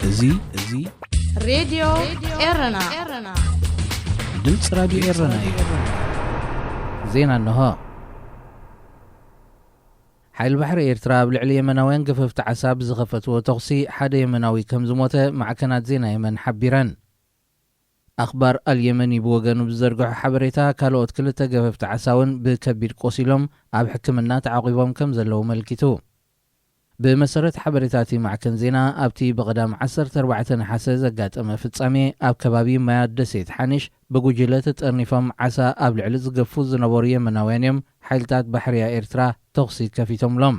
እዚ እዚ ሬድዮ ኤረና፣ ድምፂ ራዲዮ ኤረና እዩ። ዜና እንሆ። ሓይሊ ባሕሪ ኤርትራ ኣብ ልዕሊ የመናውያን ገፈፍቲ ዓሳ ብዝኸፈትዎ ተኹሲ ሓደ የመናዊ ከም ዝሞተ ማዕከናት ዜና የመን ሓቢረን። ኣኽባር ኣልየመኒ ብወገኑ ብዝዘርግሖ ሓበሬታ፣ ካልኦት ክልተ ገፈፍቲ ዓሳ እውን ብከቢድ ቆሲሎም ኣብ ሕክምና ተዓቑቦም ከም ዘለዉ መልኪቱ። ብመሰረት ሓበሬታ እቲ ማዕከን ዜና፣ ኣብቲ ብቐዳም ዓሰርተ ኣርባዕተ ነሓሰ ዘጋጠመ ፍጻሜ፣ ኣብ ከባቢ ማያት ደሴት ሓኒሽ ብጉጅለ ተጠርኒፎም ዓሳ ኣብ ልዕሊ ዝገፉ ዝነበሩ የመናውያን እዮም ሓይልታት ባሕርያ ኤርትራ ተኹሲ ከፊቶምሎም።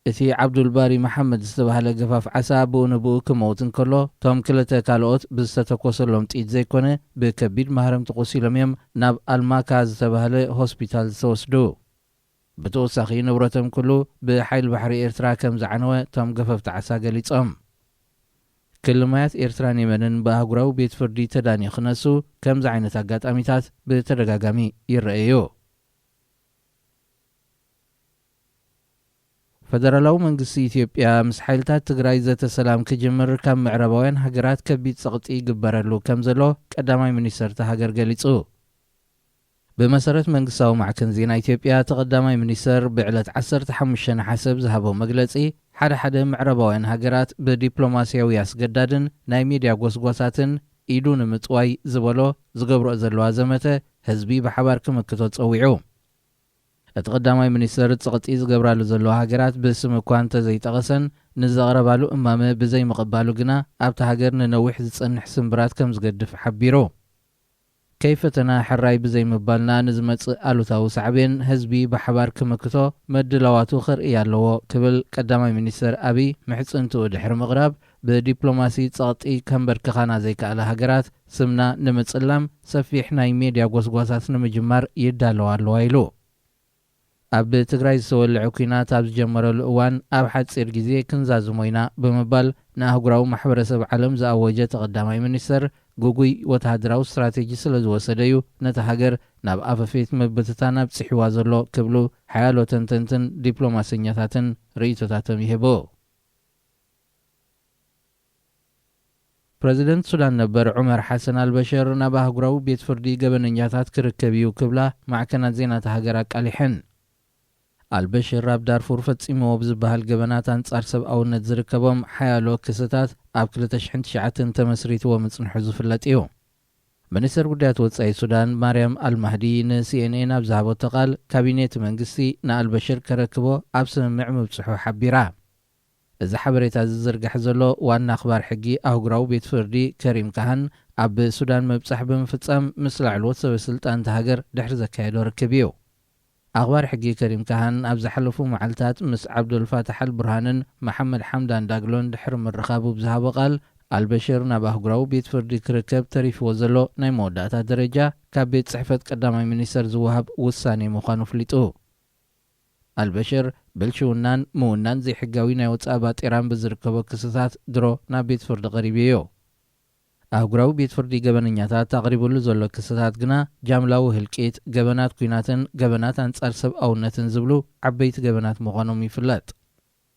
እቲ ዓብዱልባሪ መሓመድ ዝተባህለ ገፋፍ ዓሳ ብኡ ንብኡ ክመውት እንከሎ፣ እቶም ክልተ ካልኦት ብዝተተኮሰሎም ጥይት ዘይኮነ ብከቢድ ማህረምቲ ቆሲሎም እዮም ናብ ኣልማካ ዝተባህለ ሆስፒታል ዝተወስዱ። ብተወሳኺ ንብረቶም ኩሉ ብሓይሊ ባሕሪ ኤርትራ ከም ዝዓነወ እቶም ገፈፍቲ ዓሳ ገሊጾም። ክሊ ማያት ኤርትራን የመንን ብኣህጉራዊ ቤት ፍርዲ ተዳንዩ ክነሱ ከምዚ ዓይነት ኣጋጣሚታት ብተደጋጋሚ ይረኣዩ። ፈደራላዊ መንግስቲ ኢትዮጵያ ምስ ሓይልታት ትግራይ ዘተ ሰላም ክጅምር ካብ ምዕራባውያን ሃገራት ከቢድ ጸቕጢ ይግበረሉ ከም ዘሎ ቀዳማይ ሚኒስተር እታ ሃገር ገሊጹ። ብመሰረት መንግስታዊ ማዕከን ዜና ኢትዮጵያ፣ እቲ ቀዳማይ ሚኒስተር ብዕለት ዓሰርተ ሓሙሽተ ነሓሰ ብዝሃቦ መግለጺ፣ ሓደ ሓደ ምዕራባውያን ሃገራት ብዲፕሎማስያዊ ኣስገዳድን ናይ ሚድያ ጎስጓሳትን ኢዱ ንምጥዋይ ዝበሎ ዝገብርኦ ዘለዋ ዘመተ ህዝቢ ብሓባር ክምክቶ ጸዊዑ። እቲ ቀዳማይ ሚኒስተር ጸቕጢ ዝገብራሉ ዘለዋ ሃገራት ብስም እኳ እንተዘይጠቐሰን፣ ንዘቕረባሉ እማመ ብዘይምቕባሉ ግና ኣብታ ሃገር ንነዊሕ ዝጸንሕ ስምብራት ከም ዝገድፍ ሓቢሩ። ከይፈተና ሕራይ ብዘይምባልና ንዝመጽእ ኣሉታዊ ሳዕቤን ህዝቢ ብሓባር ክምክቶ ምድላዋቱ ከርኢ ኣለዎ ክብል ቀዳማይ ሚኒስተር ኣብይ ምሕጽንትኡ ድሕሪ ምቕራብ፣ ብዲፕሎማሲ ጸቕጢ ከንበርክኻና ዘይከኣላ ሃገራት ስምና ንምጽላም ሰፊሕ ናይ ሜድያ ጎስጓሳት ንምጅማር ይዳለዋ ኣለዋ ኢሉ። ኣብ ትግራይ ዝተወልዐ ኲናት ኣብ ዝጀመረሉ እዋን ኣብ ሓጺር ግዜ ክንዛዝሞ ኢና ብምባል ንኣህጉራዊ ማሕበረሰብ ዓለም ዝኣወጀ እቲ ቀዳማይ ሚኒስተር፣ ግጉይ ወተሃደራዊ ስትራቴጂ ስለ ዝወሰደ እዩ ነታ ሃገር ናብ ኣፈፌት ምብትታን ኣብጺሕዋ ዘሎ ክብሉ ሓያሎ ተንተንትን ዲፕሎማሰኛታትን ርእይቶታቶም ይህቡ። ፕረዚደንት ሱዳን ነበር ዑመር ሓሰን ኣልበሽር ናብ ኣህጉራዊ ቤት ፍርዲ ገበነኛታት ክርከብ እዩ ክብላ ማዕከናት ዜና እታ ሃገር ኣቃሊሐን። ኣልበሽር ኣብ ዳርፉር ፈጺምዎ ብዝበሃል ገበናት ኣንጻር ሰብኣውነት ዝርከቦም ሓያሎ ክስታት ኣብ ክልተ ሽሕን ትሽዓተን ተመስሪትዎ ምጽንሑ ዝፍለጥ እዩ። ሚኒስተር ጉዳያት ወጻኢ ሱዳን ማርያም ኣልማህዲ ንሲኤንኤን ኣብ ዝሃበቶ ቃል፣ ካቢኔት መንግስቲ ንኣልበሽር ከረክቦ ኣብ ስምምዕ ምብጽሑ ሓቢራ። እዚ ሓበሬታ ዝዝርጋሕ ዘሎ ዋና ኣኽባር ሕጊ ኣህጉራዊ ቤት ፍርዲ ከሪም ካሃን ኣብ ሱዳን ምብጻሕ ብምፍጻም ምስ ላዕለዎት ሰበ ስልጣን እታ ሃገር ድሕሪ ዘካየዶ ርክብ እዩ። ኣኽባር ሕጊ ከሪም ካሃን ኣብ ዝሓለፉ መዓልታት ምስ ዓብዱልፋታሕ ኣልቡርሃንን መሓመድ ሓምዳን ዳግሎን ድሕሪ ምርኻቡ ብዝሃቦ ቃል፣ ኣልበሽር ናብ ኣህጉራዊ ቤት ፍርዲ ክርከብ ተሪፍዎ ዘሎ ናይ መወዳእታ ደረጃ ካብ ቤት ጽሕፈት ቀዳማይ ሚኒስተር ዝወሃብ ውሳኔ ምዃኑ ኣፍሊጡ። ኣልበሽር ብልሽውናን ምውናን ዘይሕጋዊ ናይ ወጻኢ ባጤራን ብዝርከቦ ክስታት ድሮ ናብ ቤት ፍርዲ ቀሪቡ እዩ። ኣህጉራዊ ቤት ፍርዲ ገበነኛታት ኣቕሪቡሉ ዘሎ ክስታት ግና ጃምላዊ ህልቂት፣ ገበናት ኲናትን ገበናት ኣንጻር ሰብኣውነትን ዝብሉ ዓበይቲ ገበናት ምዃኖም ይፍለጥ።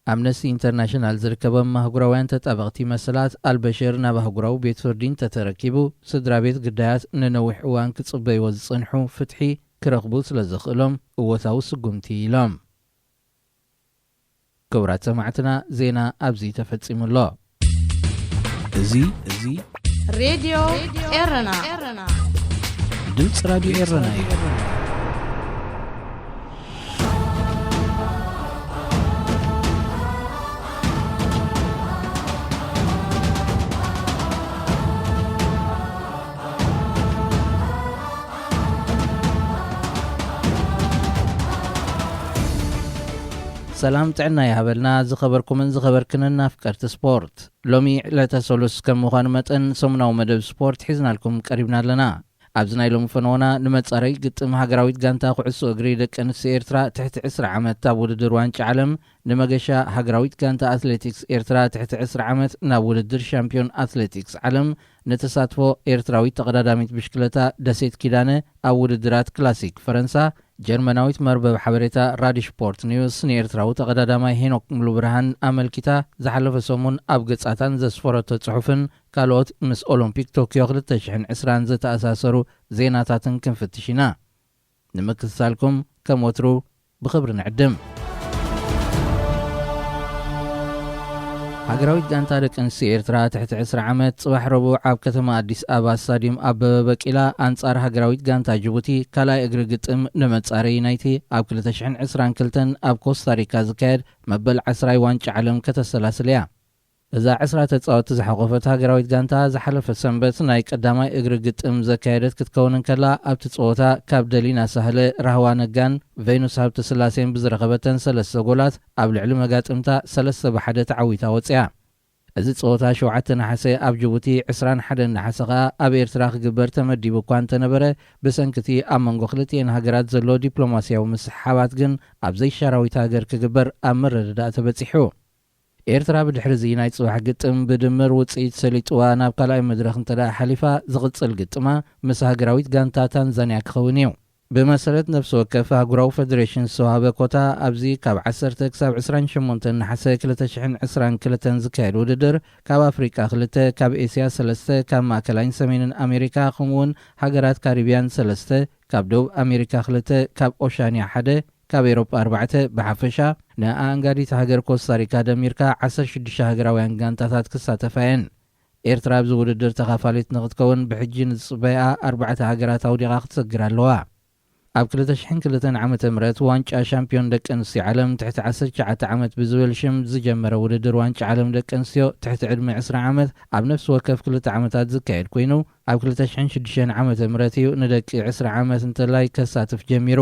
ኣምነስቲ ኢንተርናሽናል ዝርከቦም ኣህጉራውያን ተጣበቕቲ መሰላት፣ ኣልበሽር ናብ ኣህጉራዊ ቤት ፍርዲ እንተተረኪቡ፣ ስድራ ቤት ግዳያት ንነዊሕ እዋን ክጽበይዎ ዝጸንሑ ፍትሒ ክረኽቡ ስለ ዘኽእሎም እወታዊ ስጉምቲ ኢሎም። ክቡራት ሰማዕትና፣ ዜና ኣብዚ ተፈጺሙ ኣሎ። እዚ እዚ ሬድዮ ኤረና፣ ድምፂ ራዲዮ ኤረና እዩ። ሰላም ጥዕና ይሃበልና፣ ዝኸበርኩምን ዝኸበርክንን ኣፍቀርቲ ስፖርት። ሎሚ ዕለተ ሰሉስ ከም ምዃኑ መጠን፣ ሰሙናዊ መደብ ስፖርት ሒዝናልኩም ቀሪብና ኣለና። ኣብዚ ናይ ሎሚ ፈነወና፣ ንመጻረይ ግጥም ሃገራዊት ጋንታ ኩዕሶ እግሪ ደቂ ኣንስትዮ ኤርትራ ትሕቲ ዕስራ ዓመት ኣብ ውድድር ዋንጫ ዓለም ንመገሻ፣ ሃገራዊት ጋንታ ኣትሌቲክስ ኤርትራ ትሕቲ ዕስራ ዓመት ናብ ውድድር ሻምፒዮን ኣትሌቲክስ ዓለም ንተሳትፎ ኤርትራዊት ተቐዳዳሚት ብሽክለታ ደሴት ኪዳነ ኣብ ውድድራት ክላሲክ ፈረንሳ፣ ጀርመናዊት መርበብ ሓበሬታ ራዲ ስፖርት ኒውስ ንኤርትራዊ ተቐዳዳማይ ሄኖክ ሙሉብርሃን ኣመልኪታ ዝሓለፈ ሰሙን ኣብ ገጻታን ዘስፈረቶ ጽሑፍን ካልኦት ምስ ኦሎምፒክ ቶክዮ ክልተ ሽሕን ዕስራን ዝተኣሳሰሩ ዜናታትን ክንፍትሽ ኢና። ንምክትታልኩም ከም ወትሩ ብኽብሪ ንዕድም። ሃገራዊት ጋንታ ደቂ ኣንስትዮ ኤርትራ ትሕቲ ዕስራ ዓመት ጽባሕ ረቡዕ ኣብ ከተማ ኣዲስ ኣበባ ስታድዩም ኣበበ በቂላ ኣንጻር ሃገራዊት ጋንታ ጅቡቲ ካልኣይ እግሪ ግጥም ንመጻረዪ ናይቲ ኣብ ክልተ ሽሕን ዕስራን ክልተን ኣብ ኮስታሪካ ዝካየድ መበል ዓስራይ ዋንጫ ዓለም ከተሰላስል እያ። እዛ ዕስራ ተጻወትቲ ዝሓቖፈት ሃገራዊት ጋንታ ዝሓለፈ ሰንበት ናይ ቀዳማይ እግሪ ግጥም ዘካየደት ክትከውን እንከላ፣ ኣብቲ ጸወታ ካብ ደሊና ሳህለ፣ ራህዋ ነጋን ቬኑስ ሃብተስላሴን ብዝረኸበተን ሰለስተ ጎላት ኣብ ልዕሊ መጋጥምታ ሰለስተ ብሓደ ተዓዊታ ወጽያ። እዚ ጸወታ ሸውዓተ ነሓሰ ኣብ ጅቡቲ፣ ዕስራን ሓደን ነሓሰ ከኣ ኣብ ኤርትራ ክግበር ተመዲቡ እኳ እንተነበረ፣ ብሰንኪ እቲ ኣብ መንጎ ክልቲኤን ሃገራት ዘሎ ዲፕሎማስያዊ ምስሕሓባት ግን ኣብ ዘይሻራዊት ሃገር ክግበር ኣብ ምርድዳእ ተበጺሑ። ኤርትራ ብድሕሪ እዚ ናይ ጽባሕ ግጥም ብድምር ውጽኢት ሰሊጥዋ ናብ ካልኣይ መድረኽ እንተ ደኣ ሓሊፋ፣ ዝቕጽል ግጥማ ምስ ሃገራዊት ጋንታ ታንዛንያ ክኸውን እዩ። ብመሰረት ነፍሲ ወከፍ ኣህጉራዊ ፈደሬሽን ዝተዋህበ ኮታ፣ ኣብዚ ካብ ዓሰርተ ክሳብ ዕስራን ሸሞንተን ነሓሰ ክልተ ሽሕን ዕስራን ክልተን ዝካየድ ውድድር፣ ካብ ኣፍሪቃ ክልተ፣ ካብ ኤስያ ሰለስተ፣ ካብ ማእከላይን ሰሜንን ኣሜሪካ፣ ከምኡ'ውን ሃገራት ካሪብያን ሰለስተ፣ ካብ ደቡብ ኣሜሪካ ክልተ፣ ካብ ኦሻንያ ሓደ፣ ካብ ኤሮጳ ኣርባዕተ፣ ብሓፈሻ ንኣኣንጋዲት ሃገር ኮስታሪካ ደሚርካ ዓሰርተ ሽዱሽተ ሃገራውያን ጋንታታት ክሳተፋ እየን። ኤርትራ ኣብዚ ውድድር ተኻፋሊት ንኽትከውን ብሕጂ ንዝጽበያ ኣርባዕተ ሃገራት ኣውዲቓ ክትሰግር ኣለዋ። ኣብ ክልተ ሽሕን ክልተን ዓመተ ምህረት ዋንጫ ሻምፒዮን ደቂ ኣንስትዮ ዓለም ትሕቲ ዓሰርተ ትሽዓተ ዓመት ብዝብል ሽም ዝጀመረ ውድድር ዋንጫ ዓለም ደቂ ኣንስትዮ ትሕቲ ዕድመ ዕስራ ዓመት ኣብ ነፍሲ ወከፍ ክልተ ዓመታት ዝካየድ ኮይኑ፣ ኣብ ክልተ ሽሕን ሽዱሽተን ዓመተ ምህረት እዩ ንደቂ ዕስራ ዓመት እንተላይ ከሳትፍ ጀሚሩ።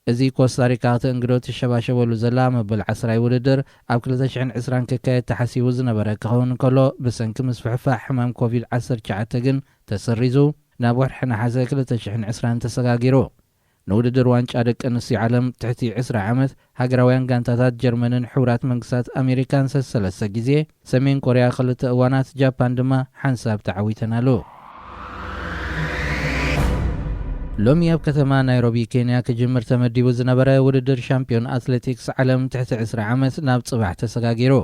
እዚ ኮስታሪካ ክትእንግዶ ትሸባሸበሉ ዘላ መበል ዓስራይ ውድድር ኣብ ክልተ ሽሕን ዕስራን ክካየድ ተሓሲቡ ዝነበረ ክኸውን እንከሎ፣ ብሰንኪ ምስፍሕፋሕ ሕማም ኮቪድ ዓሰርተ ትሽዓተ ግን ተሰሪዙ፣ ናብ ወርሒ ነሓሰ ክልተ ሽሕን ዕስራን ተሰጋጊሩ። ንውድድር ዋንጫ ደቂ ኣንስትዮ ዓለም ትሕቲ ዕስራ ዓመት፣ ሃገራውያን ጋንታታት ጀርመንን ሕቡራት መንግስታት ኣሜሪካን ሰሰለስተ ግዜ፣ ሰሜን ኮርያ ክልተ እዋናት፣ ጃፓን ድማ ሓንሳብ ተዓዊተናሉ። ሎሚ ኣብ ከተማ ናይሮቢ ኬንያ ክጅምር ተመዲቡ ዝነበረ ውድድር ሻምፒዮን ኣትሌቲክስ ዓለም ትሕቲ ዕስራ ዓመት ናብ ጽባሕ ተሰጋጊሩ።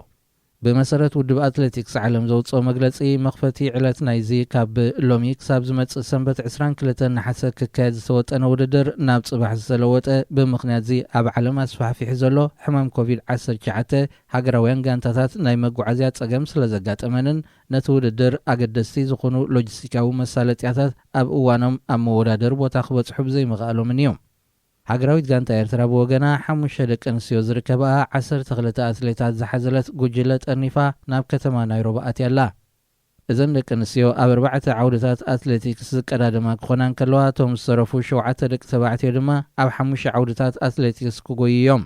ብመሰረት ውድብ ኣትሌቲክስ ዓለም ዘውጽኦ መግለጺ፣ መኽፈቲ ዕለት ናይዚ ካብ ሎሚ ክሳብ ዝመጽእ ሰንበት ዕስራን ክልተን ነሓሰ ክካየድ ዝተወጠነ ውድድር ናብ ጽባሕ ዝተለወጠ፣ ብምኽንያት እዚ ኣብ ዓለም ኣስፋሕፊሑ ዘሎ ሕማም ኮቪድ ዓሰርተ ትሽዓተ፣ ሃገራውያን ጋንታታት ናይ መጓዓዝያ ጸገም ስለ ዘጋጠመንን ነቲ ውድድር ኣገደስቲ ዝኾኑ ሎጂስቲካዊ መሳለጥያታት ኣብ እዋኖም ኣብ መወዳደሪ ቦታ ክበጽሑ ብዘይምኽኣሎምን እዩ። ሃገራዊት ጋንታ ኤርትራ ብወገና፣ ሓሙሽተ ደቂ ኣንስትዮ ዝርከብኣ ዓሰርተ ክልተ ኣትሌታት ዝሓዘለት ጉጅለ ጠርኒፋ ናብ ከተማ ናይሮቢ ኣትያ ኣላ። እዘን ደቂ ኣንስትዮ ኣብ ኣርባዕተ ዓውድታት ኣትሌቲክስ ዝቀዳደማ ክኾና እንከለዋ፣ እቶም ዝተረፉ ሸውዓተ ደቂ ተባዕትዮ ድማ ኣብ ሓሙሽተ ዓውድታት ኣትሌቲክስ ክጎዩ እዮም።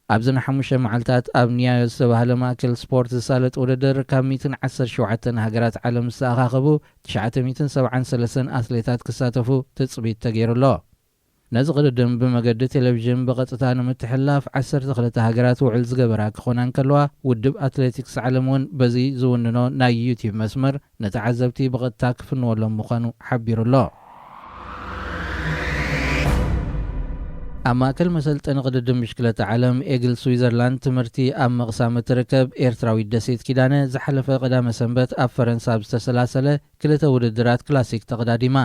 ኣብዚ ንሓሙሽተ መዓልታት ኣብ ኒያዮ ዝተባህለ ማእከል ስፖርት ዝሳለጥ ውድድር፣ ካብ ሚእትን ዓሰርተ ሸውዓተን ሃገራት ዓለም ዝተኣኻኸቡ ትሽዓተ ሚእትን ሰብዓን ሰለስተን ኣትሌታት ክሳተፉ ትጽቢት ተገይሩ ኣሎ። ነዚ ቅድድም ብመገዲ ቴሌቪዥን ብቐጥታ ንምትሕልላፍ ዓሰርተ ክልተ ሃገራት ውዕል ዝገበራ ክኾና እንከለዋ፣ ውድብ ኣትሌቲክስ ዓለም እውን በዚ ዝውንኖ ናይ ዩቲዩብ መስመር ንተዓዘብቲ ብቐጥታ ክፍንወሎም ምዃኑ ሓቢሩ ኣሎ። ኣብ ማእከል መሰልጠኒ ቅድድም ብሽክለታ ዓለም ኤግል ስዊዘርላንድ ትምህርቲ ኣብ ምቕሳም እትርከብ ኤርትራዊት ደሴት ኪዳነ፣ ዝሓለፈ ቀዳመ ሰንበት ኣብ ፈረንሳ ኣብ ዝተሰላሰለ ክልተ ውድድራት ክላሲክ ተቐዳዲማ።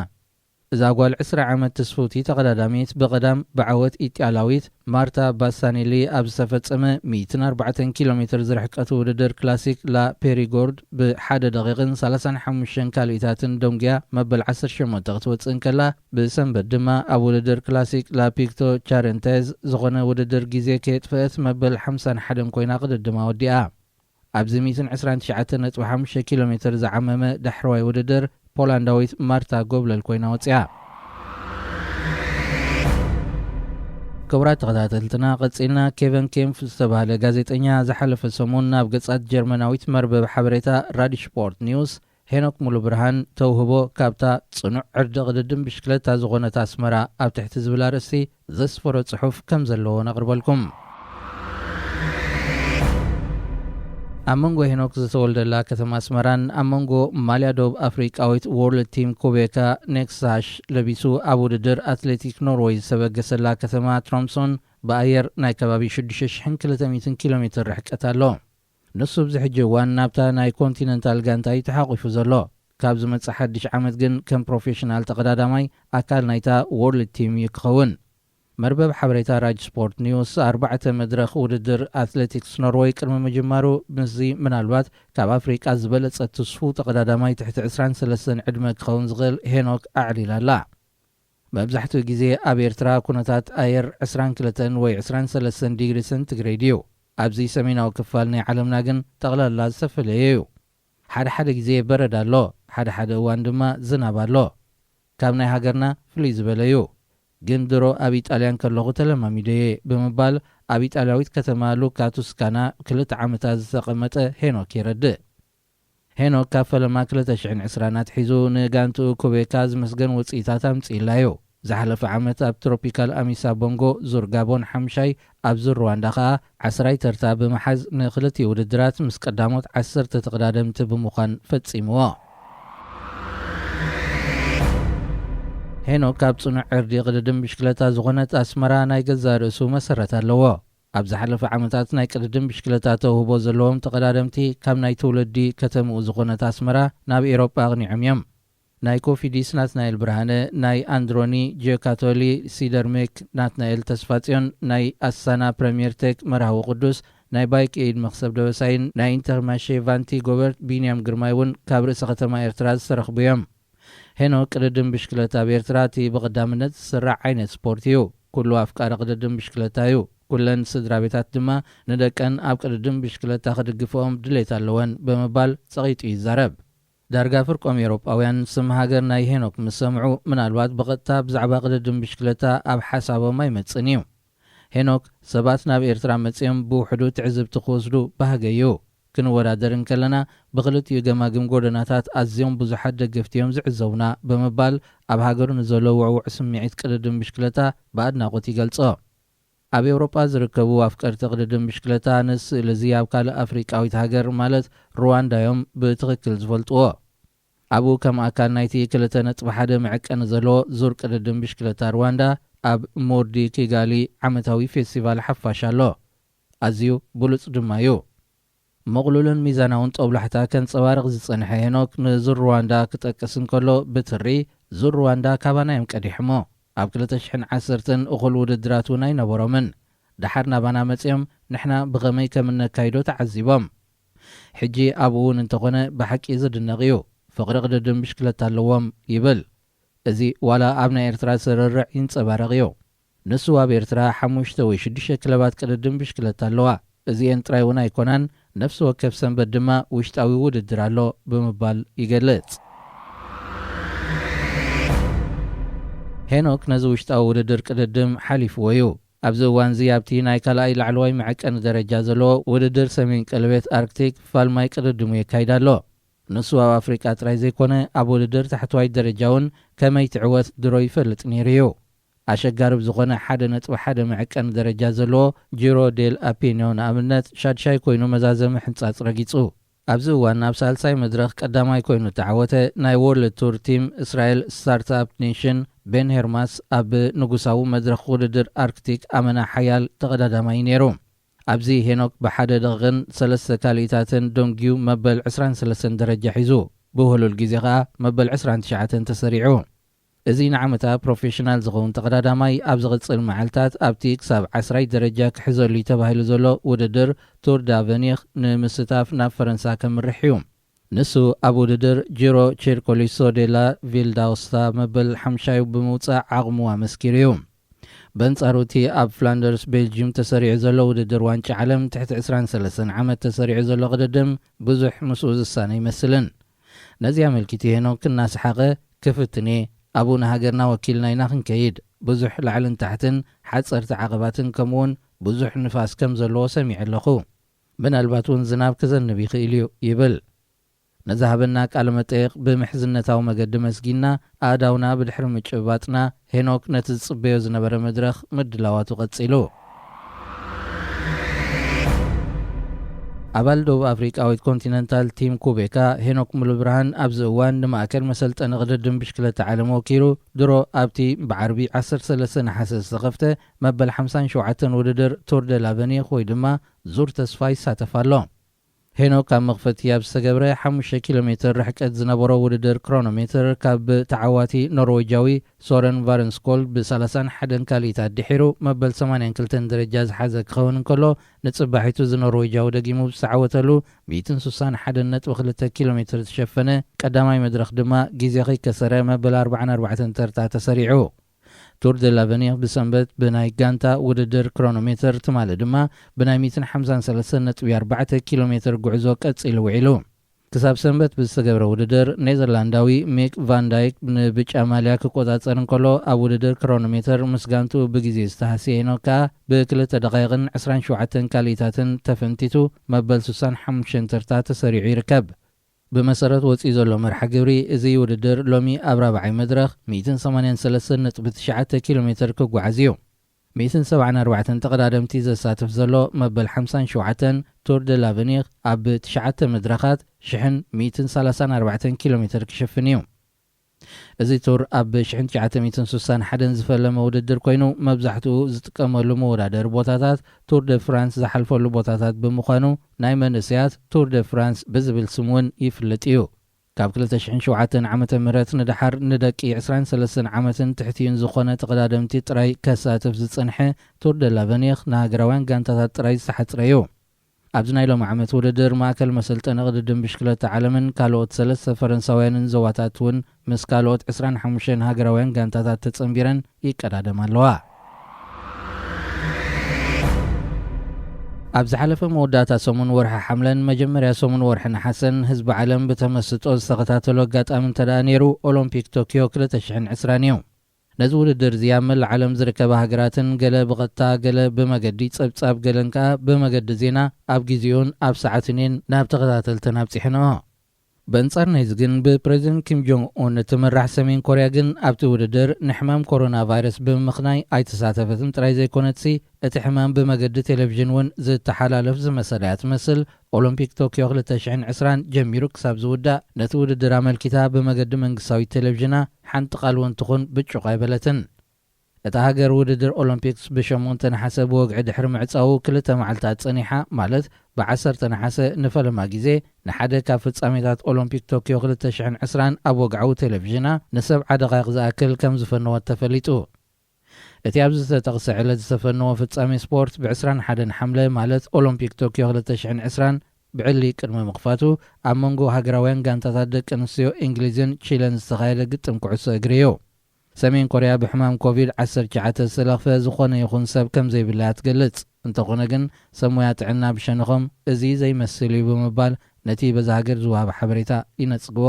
እዛ ጓል ዕስራ ዓመት ትስፍውቲ ተቐዳዳሚት፣ ብቐዳም ብዓወት ኢጣልያዊት ማርታ ባሳኔሊ ኣብ ዝተፈጸመ ሚእትን ኣርባዕተን ኪሎ ሜትር ዝርሕቀት ውድድር ክላሲክ ላ ፔሪጎርድ ብሓደ ደቂቕን ሰላሳን ሓሙሽተን ካልኢታትን ደንጉያ መበል ዓሰርተ ሸሞንተ ክትወጽእ እንከላ፣ ብሰንበት ድማ ኣብ ውድድር ክላሲክ ላ ፒክቶ ቻረንቴዝ ዝኾነ ውድድር ግዜ ከየጥፈአት መበል ሓምሳን ሓደን ኮይና ቅድድማ ወዲኣ። ኣብዚ ሚእትን ዕስራን ትሽዓተን ነጥቢ ሓሙሽተ ኪሎ ሜትር ዝዓመመ ዳሕረዋይ ውድድር፣ ፖላንዳዊት ማርታ ጎብለል ኮይና ወጺኣ። ክቡራት ተኸታተልትና፣ ቀጺልና ኬቨን ኬምፍ ዝተባህለ ጋዜጠኛ ዝሓለፈ ሰሙን ናብ ገጻት ጀርመናዊት መርበብ ሓበሬታ ራዲ ስፖርት ኒውስ ሄኖክ ሙሉ ብርሃን ተውህቦ ካብታ ጽኑዕ ዕርዲ ቅድድም ብሽክለታ ዝኾነት ኣስመራ ኣብ ትሕቲ ዝብል ኣርእስቲ ዘስፈሮ ጽሑፍ ከም ዘለዎ ነቕርበልኩም። ኣብ መንጎ ሄኖክ ዝተወልደላ ከተማ ኣስመራን ኣብ መንጎ ማልያ ደቡብ ኣፍሪቃዊት ዎርልድ ቲም ኩቤካ ኔክሳሽ ለቢሱ ኣብ ውድድር ኣትሌቲክ ኖርወይ ዝተበገሰላ ከተማ ትሮምሶን ብኣየር ናይ ከባቢ ሽዱሽተ ሽሕን ክልተ ሚእትን ኪሎ ሜትር ርሕቀት ኣሎ። ንሱ ኣብዚ ሕጂ እዋን ናብታ ናይ ኮንቲነንታል ጋንታ እዩ ተሓቒፉ ዘሎ። ካብ ዝመጽእ ሓድሽ ዓመት ግን ከም ፕሮፌሽናል ተቐዳዳማይ ኣካል ናይታ ዎርልድ ቲም እዩ ክኸውን። መርበብ ሓበሬታ ራጅ ስፖርት ኒውስ ኣርባዕተ መድረኽ ውድድር ኣትሌቲክስ ኖርወይ ቅድሚ ምጅማሩ ምስዚ ምናልባት ካብ ኣፍሪቃ ዝበለጸ ትስፉው ተቐዳዳማይ ትሕቲ ዕስራን ሰለስተን ዕድመ ክኸውን ዝኽእል ሄኖክ ኣዕሊላ ኣላ። መብዛሕትኡ ግዜ ኣብ ኤርትራ ኩነታት ኣየር ዕስራን ክልተን ወይ ዕስራን ሰለስተን ዲግሪ ሰንቲግሬድ እዩ። ኣብዚ ሰሜናዊ ክፋል ናይ ዓለምና ግን ጠቕላላ ዝተፈለየ እዩ። ሓደ ሓደ ግዜ በረድ ኣሎ፣ ሓደ ሓደ እዋን ድማ ዝናብ ኣሎ። ካብ ናይ ሃገርና ፍልይ ዝበለ እዩ። ግን ድሮ ኣብ ኢጣልያን ከለኹ ተለማሚደየ ብምባል ኣብ ኢጣልያዊት ከተማ ሉካ ቱስካና ክልተ ዓመታት ዝተቐመጠ ሄኖክ የረድእ። ሄኖክ ካብ ፈለማ ክልተ ሽሕን ዕስራን ኣትሒዙ ንጋንትኡ ኩቤካ ዝመስገን ውጽኢታት ኣምጺእላ እዩ። ዝሓለፈ ዓመት ኣብ ትሮፒካል ኣሚሳ ቦንጎ ዙር ጋቦን ሓምሻይ፣ ኣብ ዙር ሩዋንዳ ከኣ ዓስራይ ተርታ ብምሓዝ ንክልቲኡ ውድድራት ምስ ቀዳሞት ዓሰርተ ተቐዳደምቲ ብምዃን ፈጺምዎ። ሄኖክ ካብ ጽኑዕ ዕርዲ ቅድድም ብሽክለታ ዝኾነት ኣስመራ ናይ ገዛእ ርእሱ መሰረት ኣለዎ። ኣብ ዝሓለፈ ዓመታት ናይ ቅድድም ብሽክለታ ተውህቦ ዘለዎም ተቐዳደምቲ ካብ ናይ ትውልዲ ከተምኡ ዝኾነት ኣስመራ ናብ ኤውሮጳ ኣቕኒዖም እዮም። ናይ ኮፊዲስ ናትናኤል ብርሃነ፣ ናይ ኣንድሮኒ ጂዮካቶሊ ሲደርሜክ ናትናኤል ተስፋጽዮን፣ ናይ ኣሳና ፕረምየር ቴክ መርሃዊ ቅዱስ፣ ናይ ባይክ ኤይድ መኽሰብ ደበሳይን ናይ ኢንተርማሼ ቫንቲ ጎበርት ቢንያም ግርማይ እውን ካብ ርእሰ ከተማ ኤርትራ ዝተረኽቡ እዮም። ሄኖክ፣ ቅድድም ብሽክለታ ኣብ ኤርትራ እቲ ብቐዳምነት ዝስራዕ ዓይነት ስፖርት እዩ። ኩሉ ኣፍቃሪ ቅድድም ብሽክለታ እዩ። ኩለን ስድራ ቤታት ድማ ንደቀን ኣብ ቅድድም ብሽክለታ ክድግፍኦም ድሌት ኣለወን ብምባል ጸቒጡ ይዛረብ። ዳርጋ ፍርቆም ኤውሮጳውያን ስም ሃገር ናይ ሄኖክ ምስ ሰምዑ፣ ምናልባት ብቐጥታ ብዛዕባ ቅድድም ብሽክለታ ኣብ ሓሳቦም ኣይመጽእን እዩ። ሄኖክ፣ ሰባት ናብ ኤርትራ መጺኦም ብውሕዱ ትዕዝብቲ ክወስዱ ባህገ እዩ። ክንወዳደር እንከለና፣ ብኽልቲኡ ገማግም ጎደናታት ኣዝዮም ብዙሓት ደገፍቲ እዮም ዝዕዘቡና ብምባል ኣብ ሃገሩ ንዘሎ ውዕዉዕ ስምዒት ቅድድም ብሽክለታ ብኣድናቖት ይገልጾ። ኣብ ኤውሮጳ ዝርከቡ ኣፍቀርቲ ቅድድም ብሽክለታ ነዚ ስእሊ እዚ ኣብ ካልእ ኣፍሪቃዊት ሃገር ማለት ሩዋንዳ እዮም ብትኽክል ዝፈልጥዎ። ኣብኡ ከም ኣካል ናይቲ ክልተ ነጥቢ ሓደ መዐቀኒ ዘለዎ ዙር ቅድድም ብሽክለታ ሩዋንዳ ኣብ ሞርዲ ኪጋሊ ዓመታዊ ፌስቲቫል ሓፋሽ ኣሎ። ኣዝዩ ብሉጽ ድማ እዩ። ምቕሉልን ሚዛናውን ጦብላሕታ ከንጸባርቕ ዝጸንሐ ሄኖክ ንዙር ሩዋንዳ ክጠቅስ እንከሎ ብትሪ ዙር ሩዋንዳ ካባና እዮም ቀዲሕሞ። ኣብ ክልተ ሽሕን ዓሰርተን እኹል ውድድራት እውን ኣይነበሮምን። ደሓር ናባና መጺኦም ንሕና ብኸመይ ከም እነካይዶ ተዓዚቦም። ሕጂ ኣብኡ እውን እንተኾነ ብሓቂ ዝድነቕ እዩ። ፍቕሪ ቅድድም ብሽክለታ ኣለዎም ይብል። እዚ ዋላ ኣብ ናይ ኤርትራ ስርርዕ ይንጸባረቕ እዩ። ንሱ ኣብ ኤርትራ ሓሙሽተ ወይ ሽዱሽተ ክለባት ቅድድም ብሽክለታ ኣለዋ። እዚኤን ጥራይ እውን ኣይኮናን፣ ነፍሲ ወከፍ ሰንበት ድማ ውሽጣዊ ውድድር ኣሎ ብምባል ይገልጽ። ሄኖክ ነዚ ውሽጣዊ ውድድር ቅድድም ሓሊፍዎ እዩ። ኣብዚ እዋንዚ ኣብቲ ናይ ካልኣይ ላዕለዋይ መዐቀኒ ደረጃ ዘለዎ ውድድር ሰሜን ቀለቤት ኣርክቲክ ፋልማይ ቅድድሙ የካይድ ኣሎ። ንሱ ኣብ ኣፍሪቃ ጥራይ ዘይኮነ ኣብ ውድድር ታሕተዋይ ደረጃ እውን ከመይ ትዕወት ድሮ ይፈልጥ ነይሩ እዩ። ኣሸጋሪ ብዝኾነ ሓደ ነጥቢ ሓደ መዐቀኒ ደረጃ ዘለዎ ጂሮ ዴል ኣፒኖ ንኣብነት ሻድሻይ ኮይኑ መዛዘሚ ሕንጻጽ ረጊጹ። ኣብዚ እዋን ናብ ሳልሳይ መድረኽ ቀዳማይ ኮይኑ እተዓወተ ናይ ወርልድ ቱር ቲም እስራኤል ስታርትኣፕ ኔሽን ቤን ሄርማስ ኣብ ንጉሳዊ መድረኽ ውድድር ኣርክቲክ ኣመና ሓያል ተቐዳዳማይ ነይሩ። ኣብዚ ሄኖክ ብሓደ ደቕቕን ሰለስተ ካልኢታትን ዶንጊዩ መበል ዕስራን ሰለስተን ደረጃ ሒዙ፣ ብውህሉል ግዜ ኸኣ መበል ዕስራን ትሽዓተን ተሰሪዑ። እዚ ንዓመታ ፕሮፌሽናል ዝኸውን ተቐዳዳማይ ኣብ ዝቕጽል መዓልታት ኣብቲ ክሳብ ዓስራይ ደረጃ ክሕዘሉ እዩ ተባሂሉ ዘሎ ውድድር ቱር ዳቨኒኽ ንምስታፍ ናብ ፈረንሳ ከምርሕ እዩ። ንሱ ኣብ ውድድር ጂሮ ቼርኮሊሶ ዴላ ቪልዳውስታ መበል ሓምሻዩ ብምውጻእ ዓቕሙ ኣመስኪሩ እዩ። በንጻሩ እቲ ኣብ ፍላንደርስ ቤልጅዩም ተሰሪዑ ዘሎ ውድድር ዋንጫ ዓለም ትሕቲ ዕስራን ሰለስተን ዓመት ተሰሪዑ ዘሎ ቅድድም ብዙሕ ምስኡ ዝሳነ ኣይመስልን። ነዚ ኣመልኪቱ ሄኖክ እናሰሓቐ ክፍትን እየ፣ ኣብኡ ንሃገርና ወኪልና ኢና ክንከይድ፣ ብዙሕ ላዕልን ታሕትን ሓጸርቲ ዓቐባትን ከምኡውን ብዙሕ ንፋስ ከም ዘለዎ ሰሚዐ ኣለኹ። ምናልባት እውን ዝናብ ክዘንብ ይኽእል እዩ ይብል። ንዝሃበና ቃለ መጠይቕ ብምሕዝነታዊ መገዲ መስጊንና ኣእዳውና ብድሕሪ ምጭብባጥና፣ ሄኖክ ነቲ ዝጽበዮ ዝነበረ መድረኽ ምድላዋቱ ቀጺሉ። ኣባል ደቡብ ኣፍሪቃዊት ኮንቲነንታል ቲም ኩቤካ ሄኖክ ሙሉብርሃን ኣብዚ እዋን ንማእከል መሰልጠኒ ቅድድም ብሽክለታ ዓለም ወኪሉ ድሮ ኣብቲ ብዓርቢ ዓሰርተ ሰለስተ ነሓሰ ዝተኸፍተ መበል ሓምሳን ሸውዓተን ውድድር ቱር ደ ላቨኒኽ ወይ ድማ ዙር ተስፋ ይሳተፍ ኣሎ። ሄኖክ ኣብ መኽፈቲ ኣብ ዝተገብረ ሓሙሽተ ኪሎ ሜትር ርሕቀት ዝነበሮ ውድድር ክሮኖሜትር ካብ ተዓዋቲ ኖርዌጃዊ ሶረን ቫረንስኮል ብ ሰላሳን ሓደን ካልኢታት ድሒሩ መበል ሰማንያን ክልተን ደረጃ ዝሓዘ ክኸውን እንከሎ፣ ንጽባሒቱ እዚ ኖርዌጃዊ ደጊሙ ብዝተዓወተሉ ሚእትን ስሳን ሓደን ነጥቢ ክልተ ኪሎ ሜትር ዝሸፈነ ቀዳማይ መድረኽ ድማ ግዜ ከይከሰረ መበል ኣርባዓን ኣርባዕተን ተርታ ተሰሪዑ። ቱር ደ ላቨኒር ብሰንበት ብናይ ጋንታ ውድድር ክሮኖሜትር ትማሊ ድማ ብናይ ሚእትን ሓምሳን ሰለስተን ነጥቢ ኣርባዕተ ኪሎ ሜትር ጉዕዞ ቀጺሉ ውዒሉ። ክሳብ ሰንበት ብዝተገብረ ውድድር ኔዘርላንዳዊ ሚክ ቫን ዳይክ ንብጫ ማልያ ክቆጻጸር እንከሎ፣ ኣብ ውድድር ክሮኖሜትር ምስ ጋንትኡ ብግዜ ዝተሃስየ ሄኖክ ከኣ ብክልተ ደቓይቕን ዕስራን ሸውዓተን ካልኢታትን ተፈንቲቱ መበል ስሳን ሓሙሽተን ተርታ ተሰሪዑ ይርከብ። ብመሰረት ወጺኡ ዘሎ መርሓ ግብሪ፣ እዚ ውድድር ሎሚ ኣብ ራብዓይ መድረኽ ሚእትን ሰማንያን ሰለስተን ነጥቢ ትሽዓተ ኪሎ ሜትር ክጓዓዝ እዩ። ሚእትን ሰብዓን ኣርባዕተን ተቐዳደምቲ ዘሳትፍ ዘሎ መበል ሓምሳን ሸውዓተን ቱር ደ ላቨኒር ኣብ ትሽዓተ መድረኻት ሽሕን ሚእትን ሰላሳን ኣርባዕተን ኪሎ ሜትር ክሽፍን እዩ። እዚ ቱር ኣብ ሽሕን ትሽዓተ ሚእትን ስሳን ሓደን ዝፈለመ ውድድር ኮይኑ፣ መብዛሕትኡ ዝጥቀመሉ መወዳደሪ ቦታታት ቱር ደ ፍራንስ ዝሓልፈሉ ቦታታት ብምዃኑ፣ ናይ መንእሰያት ቱር ደ ፍራንስ ብዝብል ስም እውን ይፍለጥ እዩ። ካብ ክልተ ሽሕን ሸውዓተን ዓመተ ምህረት ንደሓር ንደቂ ዕስራን ሰለስተን ዓመትን ትሕቲኡን ዝኾነ ተቐዳደምቲ ጥራይ ከሳትፍ ዝጸንሐ ቱር ደ ላቨኒር ንሃገራውያን ጋንታታት ጥራይ ዝተሓጽረ እዩ። ኣብዚ ናይ ሎሚ ዓመት ውድድር ማእከል መሰልጠኒ ቅድድም ብሽክለታ ዓለምን ካልኦት ሰለስተ ፈረንሳውያንን ዞባታት እውን ምስ ካልኦት ዕስራን ሓሙሽተን ሃገራውያን ጋንታታት ተጸንቢረን ይቀዳደማ ኣለዋ። ኣብ ዝሓለፈ መወዳእታ ሰሙን ወርሒ ሓምለን መጀመርያ ሰሙን ወርሒ ነሓሰን ህዝቢ ዓለም ብተመስጦ ዝተኸታተሎ ኣጋጣሚ እንተ ደኣ ነይሩ፣ ኦሎምፒክ ቶክዮ ክልተ ሽሕን ዕስራን እዩ። ነዚ ውድድር እዚ ኣብ መላእ ዓለም ዝርከባ ሃገራትን ገለ ብቐጥታ፣ ገለ ብመገዲ ጸብጻብ፣ ገለን ከኣ ብመገዲ ዜና ኣብ ግዜኡን ኣብ ሰዓትን እየን ናብ ተኸታተልተን ኣብጺሐንኦ። በንጻር ናይዚ ግን ብፕረዚደንት ኪም ጆንግ ኡን እትምራሕ ሰሜን ኮርያ ግን ኣብቲ ውድድር ንሕማም ኮሮና ቫይረስ ብምምኽናይ ኣይተሳተፈትን ጥራይ ዘይኮነትሲ እቲ ሕማም ብመገዲ ቴሌቪዥን እውን ዝተሓላለፍ ዝመሰላ እያ ትመስል። ኦሎምፒክ ቶክዮ ክልተ ሽሕን ዕስራን ጀሚሩ ክሳብ ዝውዳእ ነቲ ውድድር ኣመልኪታ ብመገዲ መንግስታዊት ቴሌቪዥና ሓንቲ ቃል እውን ትኹን ብጩቕ ኣይበለትን። እታ ሃገር ውድድር ኦሎምፒክስ ብሸሞንተ ነሓሰ ብወግዒ ድሕሪ ምዕጻዉ ክልተ መዓልታት ጸኒሓ፣ ማለት ብዓሰርተ ነሓሰ ንፈለማ ግዜ ንሓደ ካብ ፍጻሜታት ኦሎምፒክ ቶክዮ ክልተ ሽሕን ዕስራን ኣብ ወግዓዊ ቴሌቪዥና ንሰብዓ ደቓይቕ ዝኣክል ከም ዝፈነወት ተፈሊጡ። እቲ ኣብዚ ዝተጠቕሰ ዕለት ዝተፈነወ ፍጻሜ ስፖርት ብ ዕስራን ሓደን ሓምለ፣ ማለት ኦሎምፒክ ቶክዮ ክልተ ሽሕን ዕስራን ብዕሊ ቅድሚ ምኽፋቱ፣ ኣብ መንጎ ሃገራውያን ጋንታታት ደቂ ኣንስትዮ እንግሊዝን ቺለን ዝተኻየደ ግጥም ኩዕሶ እግሪ እዩ። ሰሜን ኮርያ ብሕማም ኮቪድ ዓሰርተ ትሽዓተ ዝተለኽፈ ዝኾነ ይኹን ሰብ ከም ዘይብላ እያ ትገልጽ። እንተኾነ ግን፣ ሰብ ሞያ ጥዕና ብሸነኾም እዚ ዘይመስል እዩ ብምባል ነቲ በዛ ሃገር ዝወሃብ ሓበሬታ ይነጽግዎ።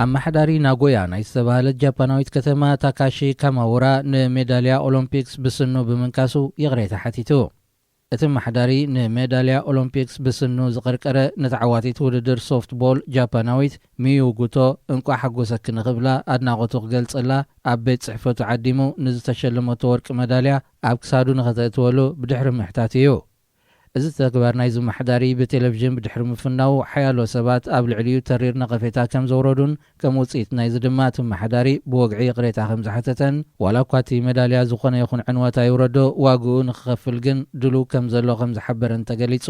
ኣመሓዳሪ ናጎያ ናይ ዝተባህለት ጃፓናዊት ከተማ ታካሺ ካማውራ ንሜዳልያ ኦሎምፒክስ ብስኑ ብምንካሱ ይቕሬታ ሓቲቱ። እቲ ኣመሓዳሪ ንሜዳልያ ኦሎምፒክስ ብስኑ ዝቐርቀረ ንተዓዋቲት ውድድር ሶፍትቦል ጃፓናዊት ሚዩ ጉቶ እንቋዕ ሓጎሰኪ ንኽብላ ኣድናቖቱ ክገልጸላ ኣብ ቤት ጽሕፈቱ ዓዲሙ ንዝተሸለመቶ ወርቂ መዳልያ ኣብ ክሳዱ ንኸተእትወሉ ብድሕሪ ምሕታት እዩ። እዚ ተግባር ናይዚ ኣመሓዳሪ ብቴሌቪዥን ብድሕሪ ምፍናዉ ሓያሎ ሰባት ኣብ ልዕሊኡ ተሪር ነቐፌታ ከም ዘውረዱን ከም ውጽኢት ናይዚ ድማ እቲ ኣመሓዳሪ ብወግዒ ይቕሬታ ከም ዝሓተተን ዋላ እኳ እቲ መዳልያ ዝኾነ ይኹን ዕንወት ኣይውረዶ ዋግኡ ንክኸፍል ግን ድሉው ከም ዘሎ ከም ዝሓበረን ተገሊጹ።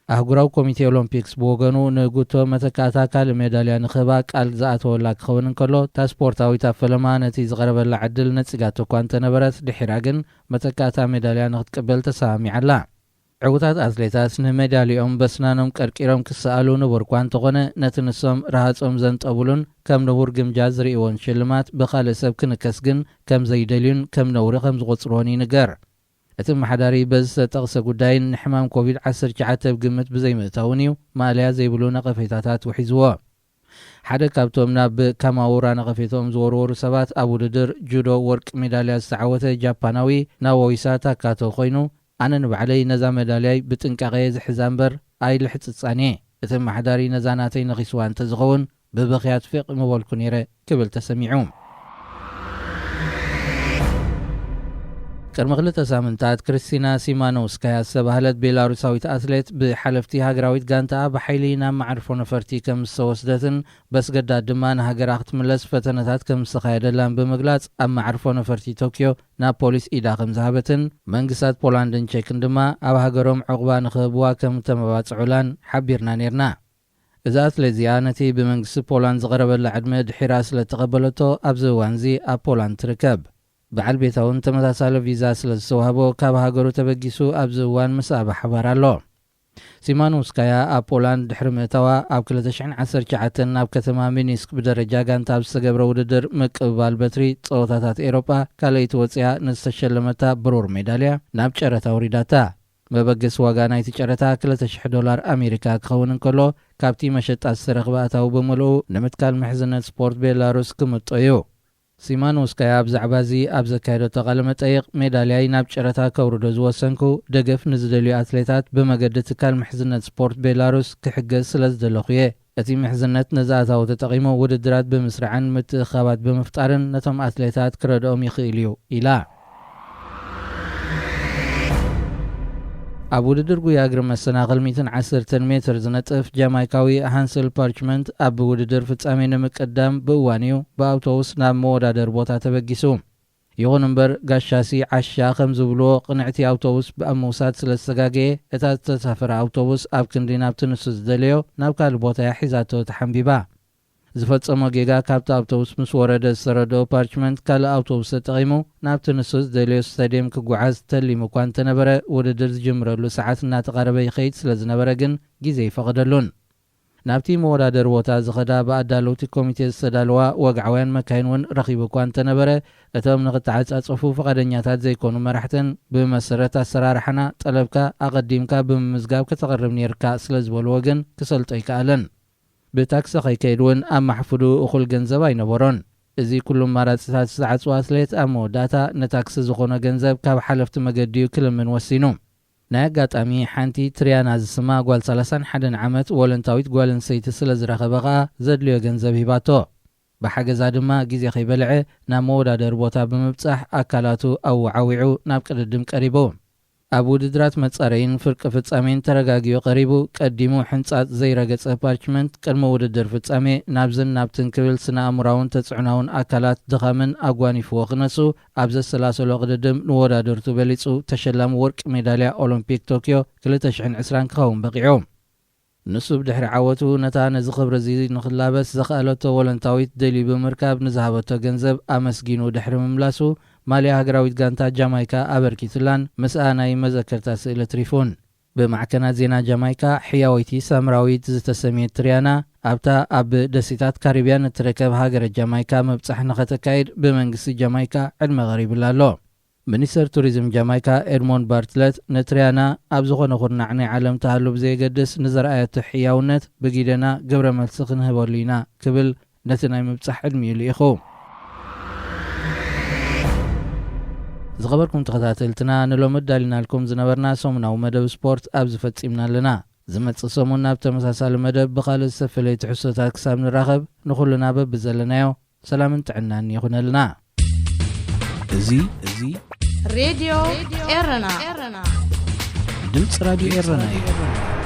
ኣህጉራዊ ኮሚቴ ኦሎምፒክስ ብወገኑ ንጉቶ መተካእታ ካልእ ሜዳልያ ንክህባ ቃል ዝኣተወላ ክኸውን እንከሎ፣ እታ ስፖርታዊት ኣብ ፈለማ ነቲ ዝቐረበላ ዕድል ነጺጋቶ እኳ እንተነበረት፣ ድሒራ ግን መተካእታ ሜዳልያ ንክትቅበል ተሰማሚዓ ኣላ። ዕዉታት ኣትሌታት ንሜዳልያኦም በስናኖም ቀርቂሮም ክሰኣሉ ንቡር እኳ እንተኾነ፣ ነቲ ንሶም ረሃጾም ዘንጠቡሉን ከም ንቡር ግምጃ ዝርእይዎን ሽልማት ብኻልእ ሰብ ክንከስ ግን ከም ዘይደልዩን ከም ነውሪ ከም ዝቖጽርዎን ይንገር። እቲ ኣመሓዳሪ በዚ ዝተጠቕሰ ጉዳይን ንሕማም ኮቪድ ዓሰርተ ትሽዓተ ኣብ ግምት ብዘይምእታውን እዩ ማእለያ ዘይብሉ ነቐፌታታት ውሒዝዎ። ሓደ ካብቶም ናብ ካማውራ ነቐፌታኦም ዝወርወሩ ሰባት ኣብ ውድድር ጁዶ ወርቂ ሜዳልያ ዝተዓወተ ጃፓናዊ ናዎይሳ ታካቶ ኮይኑ፣ ኣነ ንባዕለይ ነዛ መዳልያይ ብጥንቃቐ እየ ዝሕዛ እምበር ኣይልሕጽጻን እየ። እቲ ኣመሓዳሪ ነዛ ናተይ ነኺስዋ እንተዝኸውን ብብኽያት ፊቕ ምበልኩ ነይረ ክብል ተሰሚዑ። ቅድሚ ክልተ ሳምንታት፣ ክርስቲና ሲማኖውስካያ ዝተባህለት ቤላሩሳዊት ኣትሌት፣ ብሓለፍቲ ሃገራዊት ጋንታኣ ብሓይሊ ናብ መዓርፎ ነፈርቲ ከም ዝተወስደትን በስገዳድ ድማ ንሃገራ ክትምለስ ፈተነታት ከም ዝተኻየደላን ብምግላጽ፣ ኣብ መዓርፎ ነፈርቲ ቶክዮ ናብ ፖሊስ ኢዳ ከም ዝሃበትን መንግስታት ፖላንድን ቼክን ድማ ኣብ ሃገሮም ዕቑባ ንክህብዋ ከም እተመባጽዑላን ሓቢርና ነይርና። እዛ ኣትሌት እዚኣ ነቲ ብመንግስቲ ፖላንድ ዝቐረበላ ዕድመ ድሒራ ስለ እተቐበለቶ፣ ኣብዚ እዋንዚ ኣብ ፖላንድ ትርከብ። በዓል ቤታ እውን ተመሳሳሊ ቪዛ ስለ ዝተዋህቦ፣ ካብ ሃገሩ ተበጊሱ ኣብዚ እዋን ምስኣ ብሓባር ኣሎ። ሲማኖውስካያ ኣብ ፖላንድ ድሕሪ ምእታዋ፣ ኣብ ክልተ ሽሕን ዓሰርተ ትሽዓተን ናብ ከተማ ሚኒስክ ብደረጃ ጋንታ ኣብ ዝተገብረ ውድድር ምቅብባል በትሪ ጸወታታት ኤሮጳ ካልኣይቲ ወጺኣ ንዝተሸለመታ ብሩር ሜዳልያ ናብ ጨረታ ኣውሪዳታ። መበገሲ ዋጋ ናይቲ ጨረታ ክልተ ሽሕ ዶላር ኣሜሪካ ክኸውን እንከሎ፣ ካብቲ መሸጣ ዝተረኽበ ኣታዊ ብምልኡ ንምትካል ምሕዝነት ስፖርት ቤላሩስ ክምጦ እዩ። ሲማኖውስካያ ብዛዕባ እዚ ኣብ ዘካየደቶ ቃለ መጠይቕ፣ ሜዳልያይ ናብ ጨረታ ከውርዶ ዝወሰንኩ፣ ደገፍ ንዝደልዩ ኣትሌታት ብመገዲ ትካል ምሕዝነት ስፖርት ቤላሩስ ክሕገዝ ስለ ዝደለኹ እየ። እቲ ምሕዝነት ነዚ ኣታዊ ተጠቒሙ ውድድራት ብምስራዕን ምትእኽኻባት ብምፍጣርን ነቶም ኣትሌታት ክረድኦም ይኽእል እዩ ኢላ። ኣብ ውድድር ጉያ እግሪ መሰናኽል ሚእትን ዓሰርተን ሜትር ዝነጥፍ ጃማይካዊ ሃንስል ፓርችመንት ኣብ ውድድር ፍጻሜ ንምቅዳም ብእዋን እዩ ብኣውቶቡስ ናብ መወዳደር ቦታ ተበጊሱ። ይኹን እምበር፣ ጋሻሲ ዓሻ ከም ዝብልዎ፣ ቅንዕቲ ኣውቶቡስ ኣብ ምውሳድ ስለ ዝተጋገየ፣ እታ ዝተሳፈረ ኣውቶቡስ ኣብ ክንዲ ናብቲ ንሱ ዝደለዮ ናብ ካልእ ቦታ እያ ሒዛቶ ተሓንቢባ። ዝፈጸሞ ጌጋ ካብቲ ኣውቶቡስ ምስ ወረደ ዝተረድኦ ፓርችመንት፣ ካልእ ኣውቶቡስ ተጠቒሙ ናብቲ ንሱ ዝደልዮ ስታድየም ክጓዓዝ ተሊሙ እኳ እንተነበረ፣ ውድድር ዝጅምረሉ ሰዓት እናተቓረበ ይኸይድ ስለ ዝነበረ ግን ግዜ ኣይፈቐደሉን። ናብቲ መወዳደሪ ቦታ ዝኸዳ ብኣዳለውቲ ኮሚቴ ዝተዳለዋ ወግዓውያን መካይን እውን ረኺቡ እኳ እንተነበረ፣ እቶም ንኽተዓጻጸፉ ፍቓደኛታት ዘይኮኑ መራሕትን፣ ብመሰረት ኣሰራርሓና ጠለብካ ኣቐዲምካ ብምምዝጋብ ከተቕርብ ነይርካ ስለ ዝበልዎ ግን ክሰልጦ ኣይከኣለን። ብታክሲ ከይከይድ እውን ኣብ ማሕፉዱ እኹል ገንዘብ ኣይነበሮን። እዚ ኩሉ ኣማራጺታት ዝተዓጽወ ኣትሌት ኣብ መወዳእታ ንታክሲ ዝኾኖ ገንዘብ ካብ ሓለፍቲ መገዲ እዩ ክልምን ወሲኑ። ናይ ኣጋጣሚ ሓንቲ ትሪያና ዝስማ ጓል ሰላሳን ሓደን ዓመት ወለንታዊት ጓል ኣንስተይቲ ስለ ዝረኸበ ኸኣ ዘድልዮ ገንዘብ ሂባቶ። ብሓገዛ ድማ ግዜ ከይበልዐ ናብ መወዳደሪ ቦታ ብምብጻሕ ኣካላቱ ኣወዓዊዑ ናብ ቅድድም ቀሪቡ። ኣብ ውድድራት መጻረይን ፍርቂ ፍጻሜን ተረጋጊኡ ቀሪቡ። ቀዲሙ ሕንጻጽ ዘይረገጸ ፓርችመንት ቅድሚ ውድድር ፍጻሜ ናብዝን ናብትን ክብል ስነ ኣእምራውን ተጽዕናውን ኣካላት ድኻምን ኣጓኒፍዎ ክነሱ ኣብ ዘሰላሰሎ ቅድድም ንወዳደርቱ በሊጹ ተሸላሚ ወርቂ ሜዳልያ ኦሎምፒክ ቶክዮ ክልተ ሽሕን ዕስራን ክኸውን በቒዑ። ንሱ ብድሕሪ ዓወቱ ነታ ነዚ ክብሪ እዚ ንኽላበስ ዘኽኣለቶ ወለንታዊት ደልዩ ብምርካብ ንዝሃበቶ ገንዘብ ኣመስጊኑ ድሕሪ ምምላሱ፣ ማልያ ሃገራዊት ጋንታ ጃማይካ ኣበርኪትላን ምስኣ ናይ መዘከርታ ስእሊ ኣትሪፉን። ብማዕከናት ዜና ጃማይካ፣ ሕያወይቲ ሳምራዊት ዝተሰምየት ትሪያና፣ ኣብታ ኣብ ደሴታት ካሪብያን እትርከብ ሃገረ ጃማይካ ምብጻሕ ንኸተካይድ ብመንግስቲ ጃማይካ ዕድመ ቀሪብላ ኣሎ። ሚኒስተር ቱሪዝም ጃማይካ ኤድሞንድ ባርትለት ንትሪያና ኣብ ዝኾነ ኩርናዕ ናይ ዓለም ትሃሉ ብዘየገድስ ንዘርኣየቶ ሕያውነት ብጊደና ግብረ መልሲ ክንህበሉ ኢና ክብል ነቲ ናይ ምብጻሕ ዕድሚኡ ልኢኹ። ዝኸበርኩም ተኸታተልትና፣ ንሎሚ ኣዳሊናልኩም ዝነበርና ሰሙናዊ መደብ ስፖርት ኣብዚ ፈጺምና ኣለና። ዝመጽእ ሰሙን ኣብ ተመሳሳሊ መደብ ብኻልእ ዝተፈለየ ትሕዝቶታት ክሳብ ንራኸብ፣ ንኹልና በብዘለናዮ ሰላምን ጥዕናን ይኹነልና። እዚ፣ እዚ ሬድዮ ኤረና። ድምፂ ራዲዮ ኤረና እዩ።